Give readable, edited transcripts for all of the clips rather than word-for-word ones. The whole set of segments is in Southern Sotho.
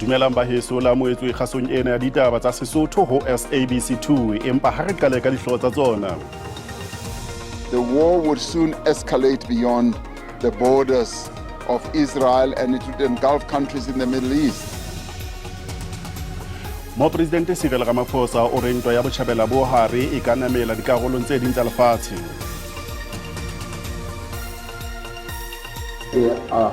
Dumelang baheso la moetswe kgasong ena ya ditaba tsa Sesotho ho SABC 2 empa ha re qale ka dihlooho tsa tsona. The war would soon escalate beyond the borders of Israel and it would engulf countries in the Middle East. Mopresidente Cyril Ramaphosa o re ntwa ya botjhabela bo hare e ka namela dikarolong tse ding tsa lefatshe. There are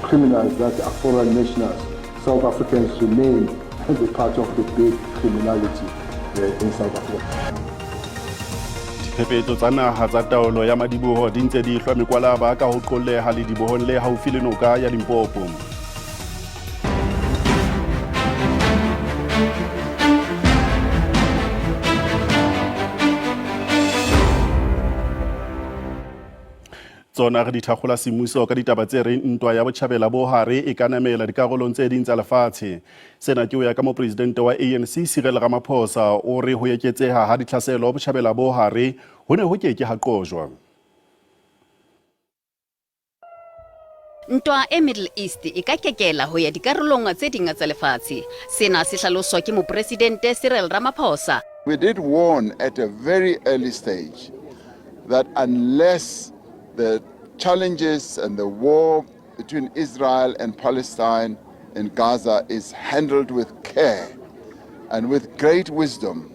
criminals that are foreign nationals. South Africans remain the part of the big criminality in South Africa. Diphephetso tsa naha tsa taolo ya madiboho di ntse di hlwa mekwalaba ka ho qolleha ledibohong le haufi le noka ya Limpopo. Tsona re di thakgola semmuso ka ditaba tse reng ntwa ya botjhabela bo hare e ka namela dikarolong tse ding tsa lefatshe. Sena ke ho ya ka mopresidente wa ANC Cyril Ramaphosa o re ho eketseha ha ditlhaselo botjhabela bo hare ho ne ho ke ke ha qojwa. Ntwa e Middle East e ka kekela ho ya dikarolong tse ding tsa lefatshe. Sena se hlaloswa ke mopresidente Cyril Ramaphosa. We did warn at a very early stage that unless the challenges and the war between Israel and Palestine in Gaza is handled with care and with great wisdom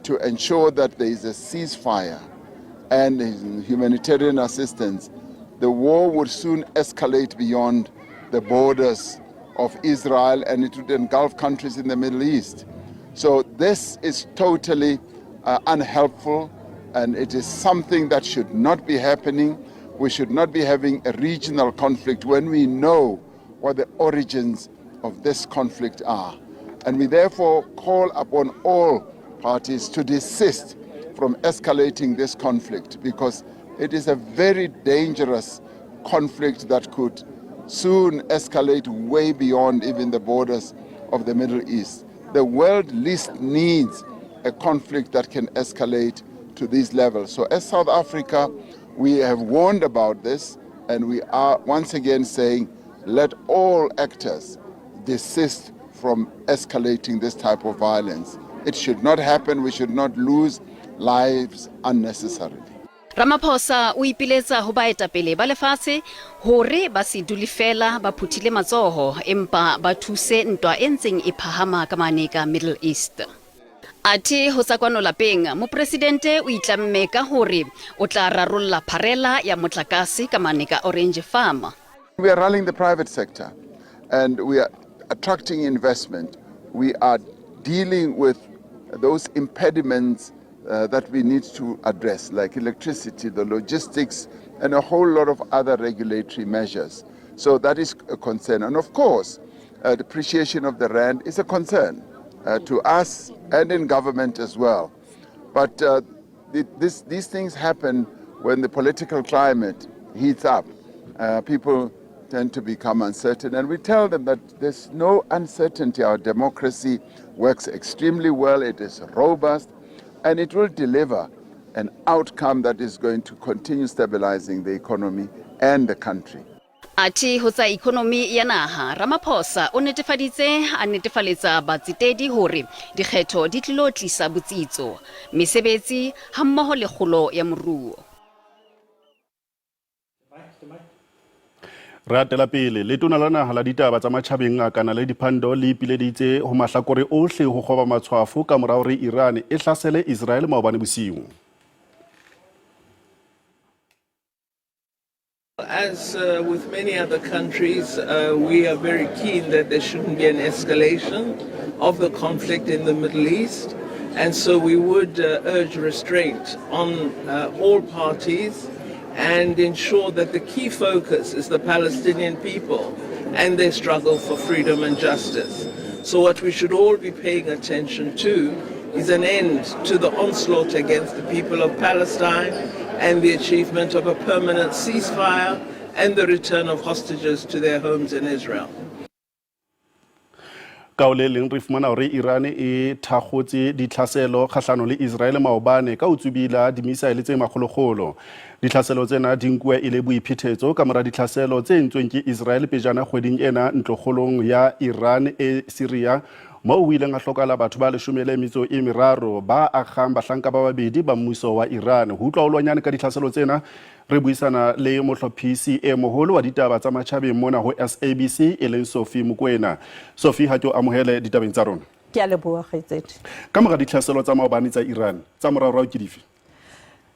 to ensure that there is a ceasefire and humanitarian assistance, the war would soon escalate beyond the borders of Israel and it would engulf countries in the Middle East. So this is totally unhelpful and it is something that should not be happening. We should not be having a regional conflict when we know what the origins of this conflict are. And we therefore call upon all parties to desist from escalating this conflict because it is a very dangerous conflict that could soon escalate way beyond even the borders of the Middle East. The world least needs a conflict that can escalate to these levels. So as South Africa, we have warned about this and we are once again saying let all actors desist from escalating this type of violence. It should not happen. We should not lose lives unnecessarily. Ramaphosa o ipiletsa ho baetapele ba lefatshe hore ba se dule feela ba phuthile matsoho empa ba thuse ntwa e ntseng e phahama ka mane ka Middle East. Athe ho tsa kwano lapeng, mopresidente o itlamme ka hore o tla rarolla pharela ya motlakase ka mane ka Orange Farm. We are rallying the private sector and we are attracting investment. We are dealing with those impediments that we need to address, like electricity, the logistics, and a whole lot of other regulatory measures. So that is a concern. And of course, depreciation of the rand is a concern to us and in government as well. But these things happen when the political climate heats up. People tend to become uncertain, and we tell them that there's no uncertainty. Our democracy works extremely well, it is robust, and it will deliver an outcome that is going to continue stabilizing the economy and the country. Athe ho tsa economy ya naha, Ramaphosa o netefaditse a netefaletsa batsetedi hore dikgetho di tlilo tlisa botsitso, mesebetsi hammoho le kgolo ya moruo. Re atela pele letona la naha la ditaba tsa matjhabeng Ngaka Naledi Pandor le ipileditse ho mahlakore ohle ho kgoba matshwafo ka mora hore Iran e hlasele Israel maobane bosiu. As with many other countries, we are very keen that there shouldn't be an escalation of the conflict in the Middle East. And so we would urge restraint on all parties and ensure that the key focus is the Palestinian people and their struggle for freedom and justice. So what we should all be paying attention to is an end to the onslaught against the people of Palestine and the achievement of a permanent ceasefire and the return of hostages to their homes in Israel. Ka ho le leng re fumana hore Iran e thakgotse ditlhaselo kgahlano le Israel maobane ka ho tsubila dimisaele tse makgolokgolo. Ditlhaselo tsena di nkuwa e le boiphethetso ka mora ditlhaselo tse entsweng ke Israel pejana kgweding ena ntlokgolong ya Iran e Syria moo ho ileng ha hlokahala batho ba leshome le metso e meraro ba akgang bahlanka ba babedi ba mmuso wa Iran. Ho utlwa holwanyane ka ditlhaselo tsena re buisana le mohlophisi e moholo wa ditaba tsa matjhabeng mona ho SABC e leng Sophie Mokoena. Sophie, ha ke o amohele ditabeng tsa rona. Ke a leboha kgaitsedi. Ka mora ditlhaselo tsa maobane tsa Iran, tsa moraorao ke dife?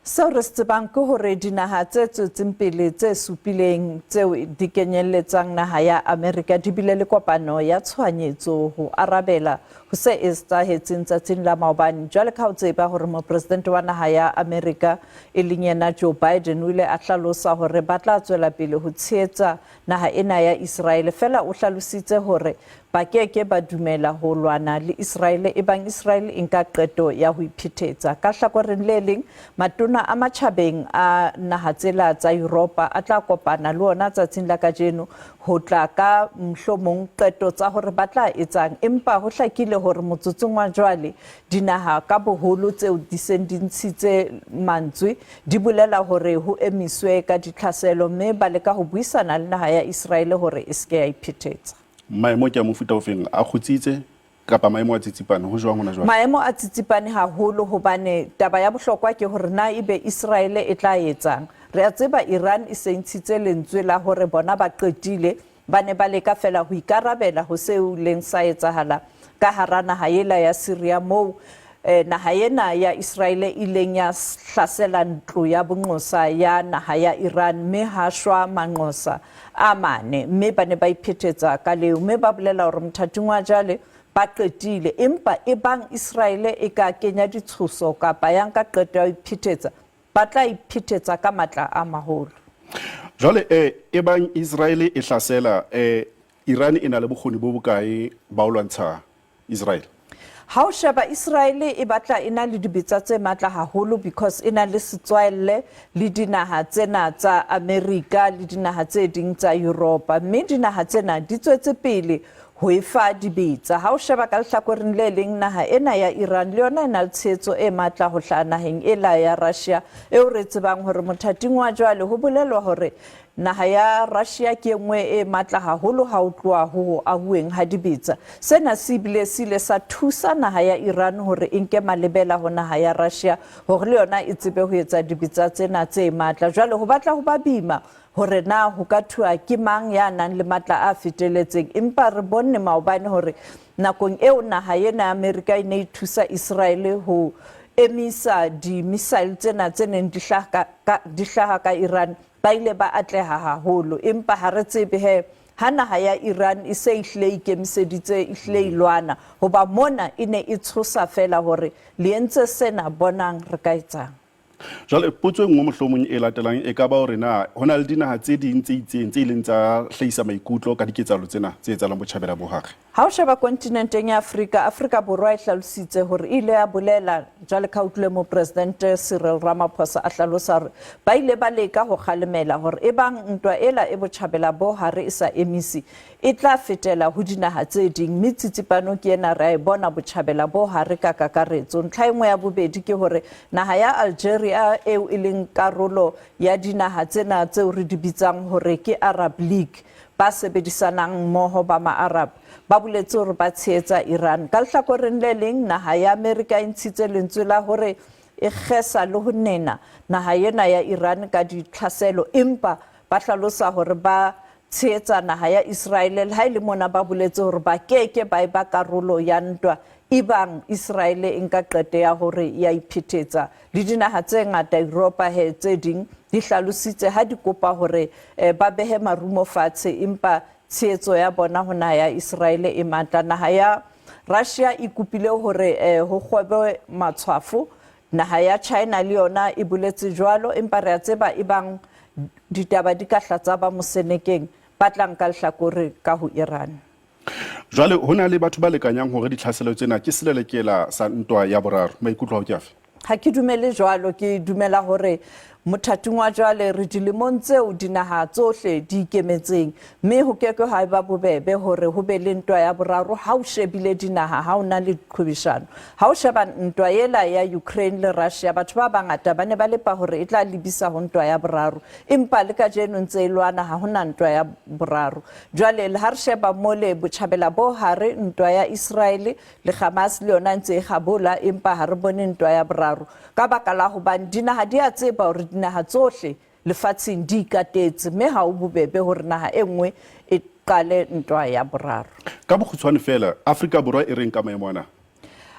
Seo re se tsebang ke hore dinaha tse tswetseng pele tse supileng tseo di kenyelletsang naha ya Amerika di bile le kopano ya tshohanyetso ho arabela ho se etsahetseng tsatsing la maobane. Jwale ka ho tseba hore mopresidente wa naha ya Amerika e leng yena Joe Biden o ile a hlalosa hore ba tla tswela pele ho tshehetsa naha ena ya Israele. Feela o hlalositse hore ba ke ke ba dumela ho lwana le Israele ebang Israele e nka qeto ya ho iphethetsa. Ka hlakoreng le leng, matona a matjhabeng a naha tsela tsa Yuropa a tla kopana le ona tsatsing la kajeno ho tla ka mohlomong qeto tsa hore ba tla etsang. Empa ho hlakile hore motsotsong wa jwale dinaha ka boholo tseo di seng di ntshitse mantswe di bolela hore ho emiswe ka ditlhaselo mme ba leka ho buisana le naha ya Israele hore e se ke ya iphethetsa. Maemo ke a mofuta ofeng? A kgutsitse kapa maemo a tsitsipane? Ho jwang hona jwale? Maemo a tsitsipane haholo hobane taba ya bohlokwa ke hore na ebe Israele e tla etsang. Re a tseba Iran e se ntshitse lentswe la hore bona ba qetile, ba ne ba leka feela ho ikarabela ho seo leng sa etsahala ka hara naha ela ya Syria moo naha ena ya Israele e ileng ya hlasela ntlo ya bonqosa ya naha ya Iran mme ha shwa manqosa a mane mme ba ne ba iphethetsa ka leo mme ba bolela hore mothating wa jwale ba qetile. Empa ebang Israele e ka kenya ditshoso kapa ya nka qeto ya ho iphethetsa, ba tla iphethetsa ka matla a maholo. Jwale ebang Israele e hlasela, Iran e na le bokgoni bo bokae ba ho lwantsha Israel? Ha o sheba Israel e batla e na le dibetsa tse matla haholo because e na le setswalle le dinaha tsena tsa Amerika le dinaha tse ding tsa Europa, mme dinaha tsena di tswetse pele ho e fa dibetsa. Ha o sheba ka lehlakoreng le leng, naha ena ya Iran le yona e na le tshehetso e matla ho hlaha naheng ela ya Russia eo re tsebang hore mothating wa jwale ho bolelwa hore Naha ya Russia ke e nngwe e matla haholo ha ho tloha ho ho ahuweng ha dibetsa. Sena se bile se ile sa thusa naha ya Iran hore e nke malebela ho naha ya Russia hore le yona e tsebe ho etsa dibetsa tsena tse matla. Jwale ho batla ho ba boima hore na ho ka thua ke mang ya nang le matla a feteletseng. Empa re bonne maobane hore nakong eo naha ena ya Amerika e ne e thusa Israel ho emisa di-missile tsena tse neng di hlaha ka Iran, Ba ile ba atleha haholo, empa ha re tsebe he ha naha ya Iran e se e hlile e ikemiseditse e hlile e lwana, hoba mona e ne e tshosa feela hore le entse sena, bonang re ka etsang. Jwale potso e nngwe mohlomong e latelang e ka ba hore na ho na le dinaha tse ding tse itseng tse ileng tsa hlahisa maikutlo ka diketsahalo tsena tse etsahalang Botjhabela bo Hare? Ha o sheba kontinenteng ya Afrika, Afrika Borwa e hlalositse hore e ile ya bolela, jwale ka ha utlwile Mopresidente Cyril Ramaphosa a hlalosa hore ba ile ba leka ho kgalemela hore ebang ntwa ela e Botjhabela bo Hare e sa emise, e tla fetela ho dinaha tse ding mme tsitsipano ke ena re a e bona Botjhabela bo Hare ka kakaretso. Ntlha e nngwe ya bobedi ke hore naha ya Algeria eo e leng karolo ya dinaha tsena tseo re di bitsang hore ke Arab League, Ba sebedisanang mmoho ba Maarab ba boletse hore ba tshehetsa Iran. Ka lehlakoreng le leng, naha ya Amerika e ntshitse lentswe la hore e kgesa le ho nena naha ena ya Iran ka ditlhaselo empa ba hlalosa hore ba tshehetsa naha ya Israele le ha e le mona ba boletse hore ba keke ba eba karolo ya ntwa ebang Israele e nka qeto ya hore ya iphethetsa. Le dinaha tse ngata Yuropa he tse ding di hlalositse ha di kopa hore ba behe marumo fatshe empa tshehetso ya bona ho naha ya Israele e matla. Naha ya Russia e kopile hore ho kgwebe matshwafo. Naha ya China le yona e boletse jwalo empa re a tseba ebang ditaba di ka hla tsa ba mosenekeng ba tla nka lehlakore ka ho Iran. Jwale ho na le batho ba lekanyang hore ditlhaselo tsena ke selelekela sa ntwa ya boraro. Maikutlo ao ke afe? Ha ke dumele jwalo. Ke dumela hore Mothating wa jwale re dilemong tseo dinaha tsohle di ikemetseng mme ho ke ke ha eba bobebe hore ho be le ntwa ya boraro ha o shebile dinaha ha o na le qhwebeshano. Ha o sheba ntwa ela ya Ukraine le Russia, batho ba bangata ba ne ba lepa hore e tla lebisa ho ntwa ya boraro, empa le kajeno ntse e lwana, ha ho na ntwa ya boraro. Jwale le ha re sheba mole Botjhabela bo Hare, ntwa ya Israel le Hamas le yona ntse e gabola, empa ha re bone ntwa ya boraro ka baka la hobane dinaha di a tseba hore dinaha tsohle lefatsheng di ikatetse, mme ha ho bobebe hore naha e nngwe e qale ntwa ya boraro. Ka bokgutshwane feela, Afrika Borwa e reng ka maemo ana?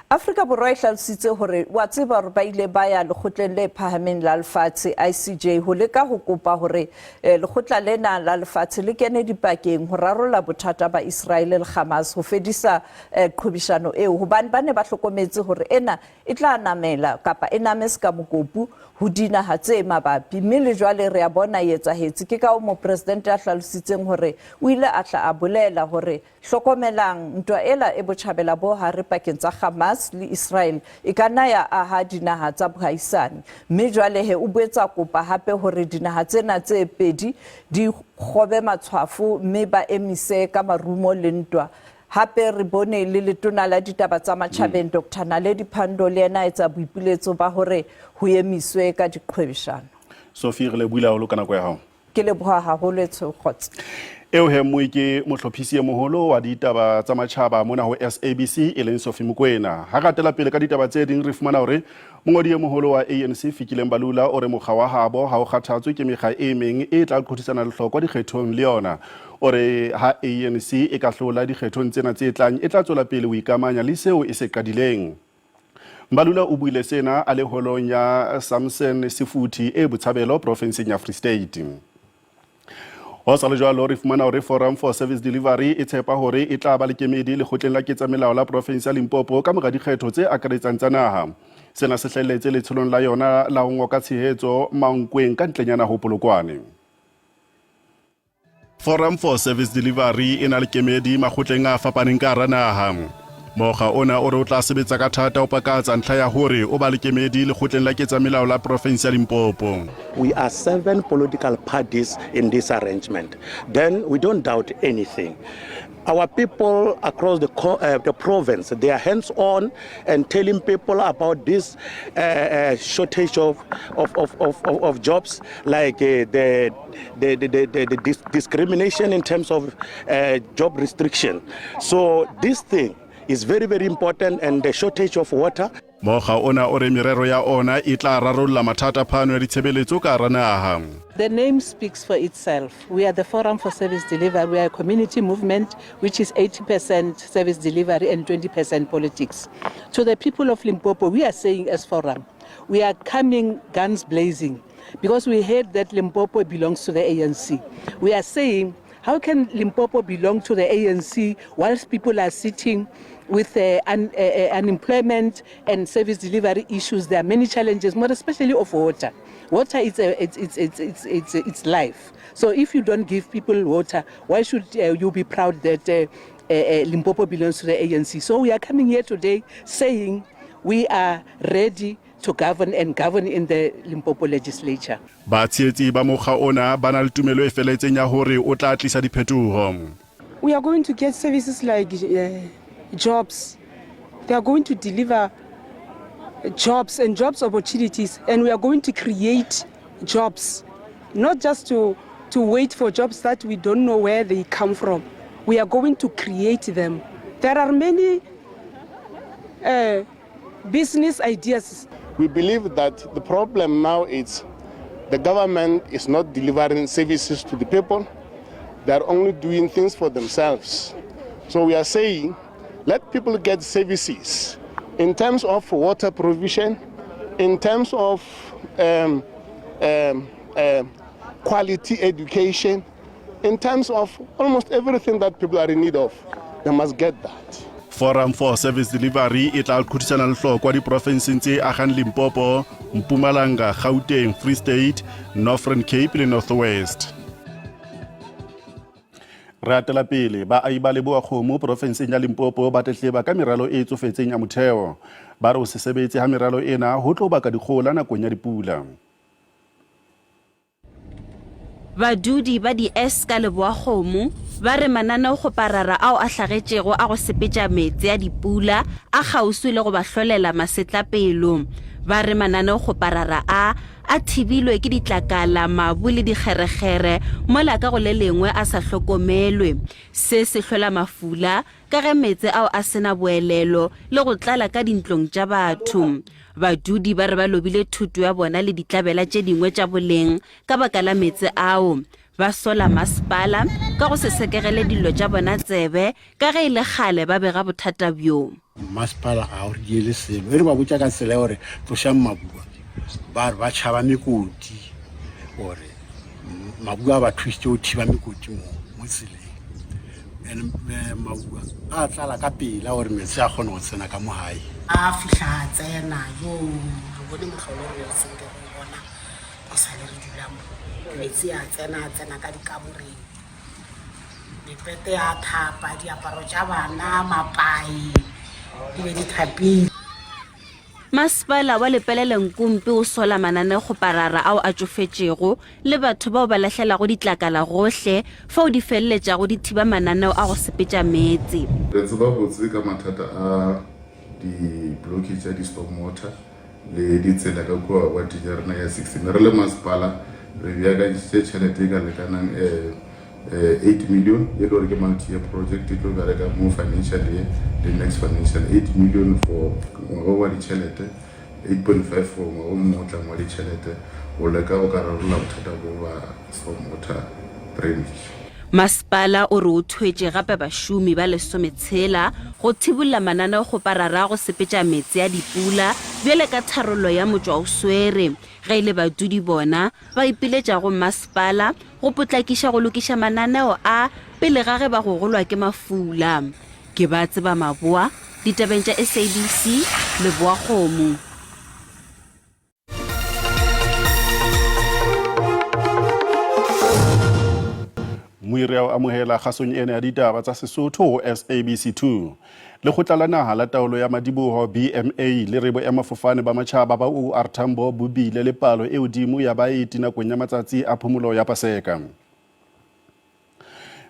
Afrika Borwa e hlalositse hore wa tseba hore ba ile ba ya lekgotleng le phahameng la lefatshe, ICJ, ho leka ho kopa hore lekgotla lena la lefatshe le kene dipakeng ho rarolla bothata ba Israel le Hamas, ho fedisa qhwebeshano eo, hobane ba ne ba hlokometse hore ena e tla namela kapa e name seka mokopu ho dinaha tse mabapi, mme le jwale re a bona e etsahetse. Ke ka hoo mopresidente a hlalositseng hore o ile a tla a bolela hore hlokomelang, ntwa ela e botjhabela bo hare pakeng tsa Hamas le Israel e ka nna ya aha dinaha tsa bohaisane, mme jwale he o boetse a kopa hape hore dinaha tsena tse pedi di kgobe matshwafo mme ba emise ka marumo le ntwa. Hape re bone le letona la ditaba tsa matjhabeng Doctor Naledi Pandor le yena a etsa boipiletso ba hore ho emiswe ka diqhwebeshano. Sophie, re lebohile haholo ka nako ya hao. Ke leboha haholo etsho kgotso. Eo he mmui ke mohlophisi e moholo wa ditaba tsa matjhaba mona ho SABC e leng Sophie Mokoena. Ha re atela pele ka ditaba tse ding re fumana hore mongodi e moholo wa ANC Fikile Mbalula o re mokga wa habo ha o kgathatswe ke mekga e meng e tla qothisana lehlokwa dikgethong le yona. O re ha ANC e ka hlola dikgethong tsena tse tlang e tla tswela pele ho ikamanya le seo e se qadileng. Mbalula o buile sena a le holong ya Samson Sefuthi e Botshabelo profenseng ya Free State. Ho sa le jwalo, re fumana hore Forum for Service Delivery e tshepa hore e tla ba le kemedi lekgotleng la ketsamelao la profensi ya Limpopo ka mora dikgetho tse akaretsang tsa naha. Sena se hlahelletse letsholong la yona la ho ngoka tshehetso Mankweng ka ntlenyana ho Polokwane. Forum for Service Delivery e na le kemedi makgotleng a fapaneng ka hara naha. Mokga ona o re o tla sebetsa ka thata ho pakatsa ntlha ya hore o ba le kemedi lekgotleng la ketsamelao la profensi ya Limpopo. We are 7 political parties in this arrangement. Then we don't doubt anything. Our people across the province, they are hands-on and telling people about this shortage of jobs, like the discrimination in terms of job restriction. So this thing is very, very important, and the shortage of water. Mokga ona o re merero ya ona e tla rarolla mathata phano ya ditshebeletso ka hara naha. The name speaks for itself. We are the Forum for Service Delivery. We are a community movement which is 80% service delivery and 20% politics. To the people of Limpopo, we are saying as Forum, we are coming guns blazing because we heard that Limpopo belongs to the ANC. We are saying, how can Limpopo belong to the ANC whilst people are sitting with unemployment and service delivery issues? There are many challenges, more especially of water. Water is life. So if you don't give people water, why should you be proud that Limpopo belongs to the ANC? So we are coming here today saying we are ready to govern and govern in the Limpopo legislature. Batshehetsi ba mokga ona ba na le tumelo e feletseng ya hore o tla tlisa diphetoho. We are going to get services like jobs. They are going to deliver jobs and jobs opportunities, and we are going to create jobs, not just to wait for jobs that we don't know where they come from. We are going to create them. There are many business ideas. We believe that the problem now is the government is not delivering services to the people. They are only doing things for themselves. So we are saying, let people get services in terms of water provision, in terms of quality education, in terms of almost everything that people are in need of, they must get that. Forum for Service Delivery e tla qothisana lehlokwa diprofenseng tse agang Limpopo, Mpumalanga, Gauteng, Free State, Northern Cape le North West. Re atela pele, baahi ba Lebowa-Kgomo profenseng ya Limpopo ba tletleba ka meralo e tsofetseng ya motheo. Ba re ho se sebetse ha meralo ena ho tlo baka dikgohola nakong ya dipula. Badudi ba di-S ka Leboakgomo ba re mananeokgoparara ao a hlagetšego a go sepetša meetse a dipula a kgauswi le go ba hlolela masetlapelo. Ba re mananeokgoparara a a thibilwe ke ditlakala, mabu le dikgerekgere mola ka go le lengwe a sa hlokomelwe. Se se hlola mafula ka ge meetse ao a se na boelelo le go tlala ka dintlong tša batho. Badudi ba re ba lobile thoto ya bona le ditlabela tše dingwe tša boleng ka baka la meetse ao. Ba sola masepala ka go se sekegele dillo tša bona tsebe ka ge e le kgale ba bega bothata bjo. Masepala ga o re diele selo. E re ba botša ka tsela ya gore tlošang mabu a, ba re ba tšhaba mekoti gore mabu a ba thusitše go thiba mekoti mo mo tseleng. And mabu a a tlala ka pela gore meetse a kgone go tsena ka mo gae. A fihla a tsena, yoo re bone mohlolo o re senke re o bona. E sa le re dula mo. Metsi a tsena, a tsena ka dikamoreng. Mepete ya thapa, diaparo tša bana, mapai, di be di thapile. Masepala wa Lepelele Nkumpi o sola mananekgoparara ao a tšofetšego le batho bao ba lahlelago ditlakala gohle fao di feleletšago di thiba mananeo a go sepetša meetse. Re tseba botse ka mathata a di-blockage tša di-storm water le ditsela ka kua wateng ya rena ya 16. Re le masepala re beakantšhitše tšhelete e ka lekanang 8 million e le gore ke multi-year project e tlo bereka mo financial year le next financial 8 million for ngwaga wa ditšhelete 8.5 for ngwaga o mongwe o tlang wa ditšhelete go leka go ka rarolla bothata bo ba storm water drainage. Masepala o re o thwetše gape bašomi ba lesometshela go thibolla mananeokgoparara a go sepetša meetse a dipula bjale ka tharollo ya motšwaoswere. Ge e le badudi bona ba ipiletša go masepala go potlakiša go lokiša mananeo a pele ga ge ba gogolwa ke mafula. Ke ba tseba Maboa, ditabeng tša SABC, Leboakgomo. Moiri a o amohela kgasong ena ya ditaba tsa Sesotho ho SABC 2. Lekgotla la Naha la Taolo ya Madiboho, BMA, le re boemafofane ba matjhaba ba OR Tambo bo bile le palo e hodimo ya baeti nakong ya matsatsi a phomolo ya Paseka.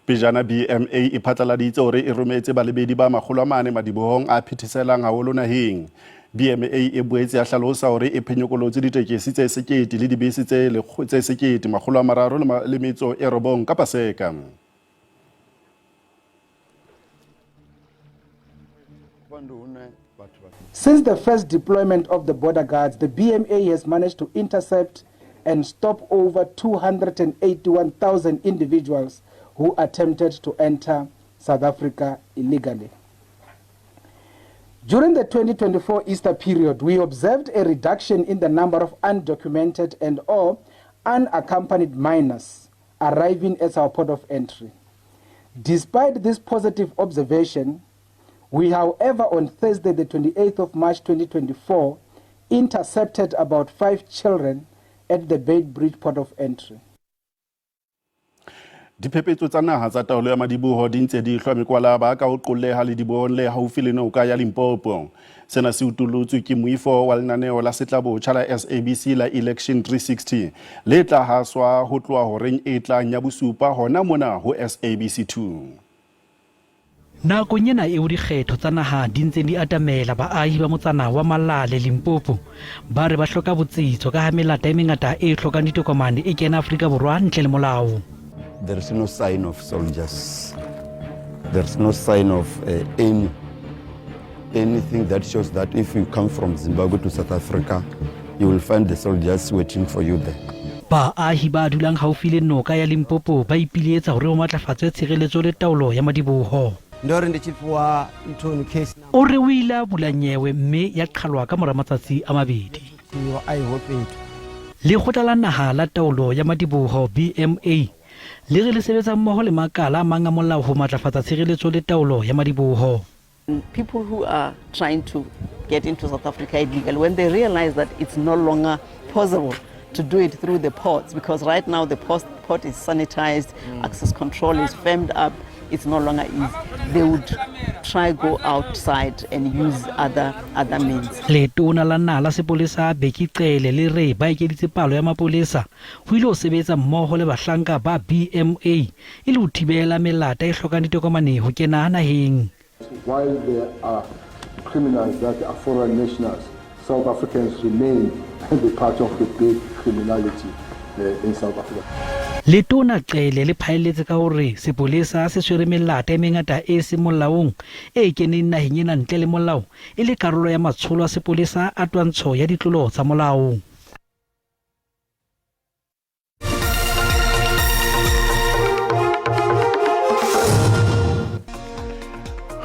Pejana BMA e phatlaladitse hore e rometse balebedi ba 400 madibohong a phetheselang haholo naheng. BMA e boetse ya hlalosa hore e phenyokolotse ditekesi tse 1000 le dibese tse 1339 ka Paseka. Since the first deployment of the border guards, the BMA has managed to intercept and stop over 281,000 individuals who attempted to enter South Africa illegally. During the 2024 Easter period, we observed a reduction in the number of undocumented and or unaccompanied minors arriving at our port of entry. Despite this positive observation, we, however, on Thursday, the 28th of March 2024, intercepted about 5 children at the Beitbridge port of entry. Diphephetso tsa naha tsa taolo ya madiboho di ntse di hlwa mekwalaba ka ho qolleha ledibohong le haufi le noka ya Limpopo. Sena se utulotswe ke moifo wa lenaneo la setlabotjha la SABC la Election 360 le tla haswa ho tloha horeng e tlang ya bosupa hona mona ho SABC 2. Nakong ena eo dikgetho tsa naha di ntseng di atamela, baahi ba motsana wa Malale, Limpopo, ba re ba hloka botsitso ka ha melata e mengata e hlokang ditokomane e kena Afrika Borwa ntle le molao. There is no sign of soldiers. There is no sign of anything that shows that if you come from Zimbabwe to South Africa, you will find the soldiers waiting for you there. Baahi ba dulang haufi le noka ya Limpopo ba ipiletsa hore ho matlafatswe tshireletso le taolo ya madiboho. Ndo re ndi tshi fhiwa nthoni case number. O re o ile a bula nyewe mme ya qhalwa ka mora matsatsi a mabedi. Yo a iho fhethu. Lekgotla la Naha la Taolo ya Madiboho, BMA, le re le sebetsa mmoho le makala a mang a molao ho matlafatsa tshireletso le taolo ya madiboho. People who are trying to get into South Africa illegally, when they realize that it's no longer possible to do it through the ports, because right now the port is sanitized, access control is firmed up. it's no longer easy, they would try go outside and use other, other means. Letona la naha la sepolesa Bheki Cele le re ba ekeditse palo ya mapolesa ho ile ho sebetsa mmoho le bahlanka ba BMA e le ho thibela melata e hlokang ditokomane ho kena naheng. While there are criminals that are foreign nationals, South Africans remain the part of the big criminality eh, in South Africa. Letona Cele le phaelletse ka hore sepolesa se tshwere melata e mengata e seng molaong e keneng naheng ena ntle le molao e le karolo ya matsholo a sepolesa a twantsho ya ditlolo tsa molao.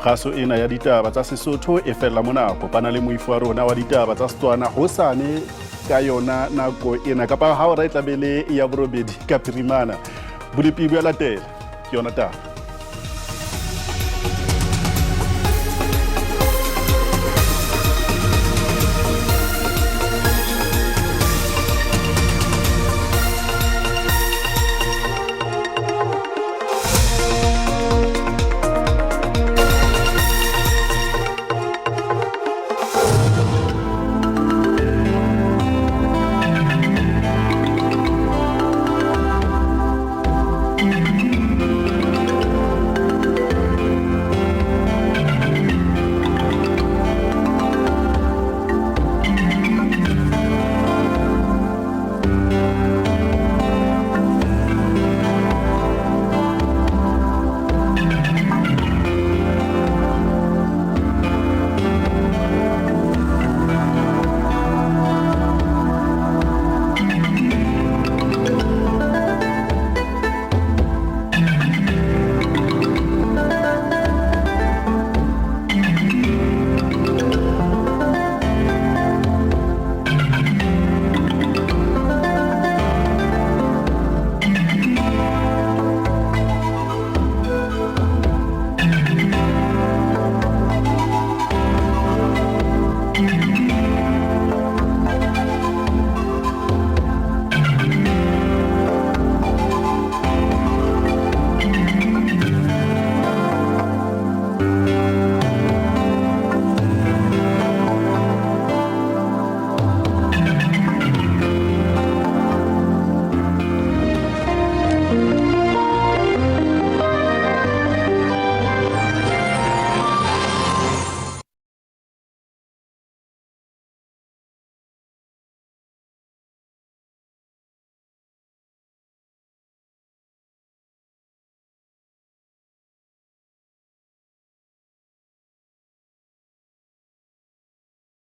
Kgaso ena ya ditaba tsa Sesotho e fella mona. Kopana le moifo wa rona wa ditaba tsa Setswana hosane ka yona nako ena kapa ha ora e tla be le ya borobedi ka phirimana. Bolepi bo ya latela. Ke yona taba.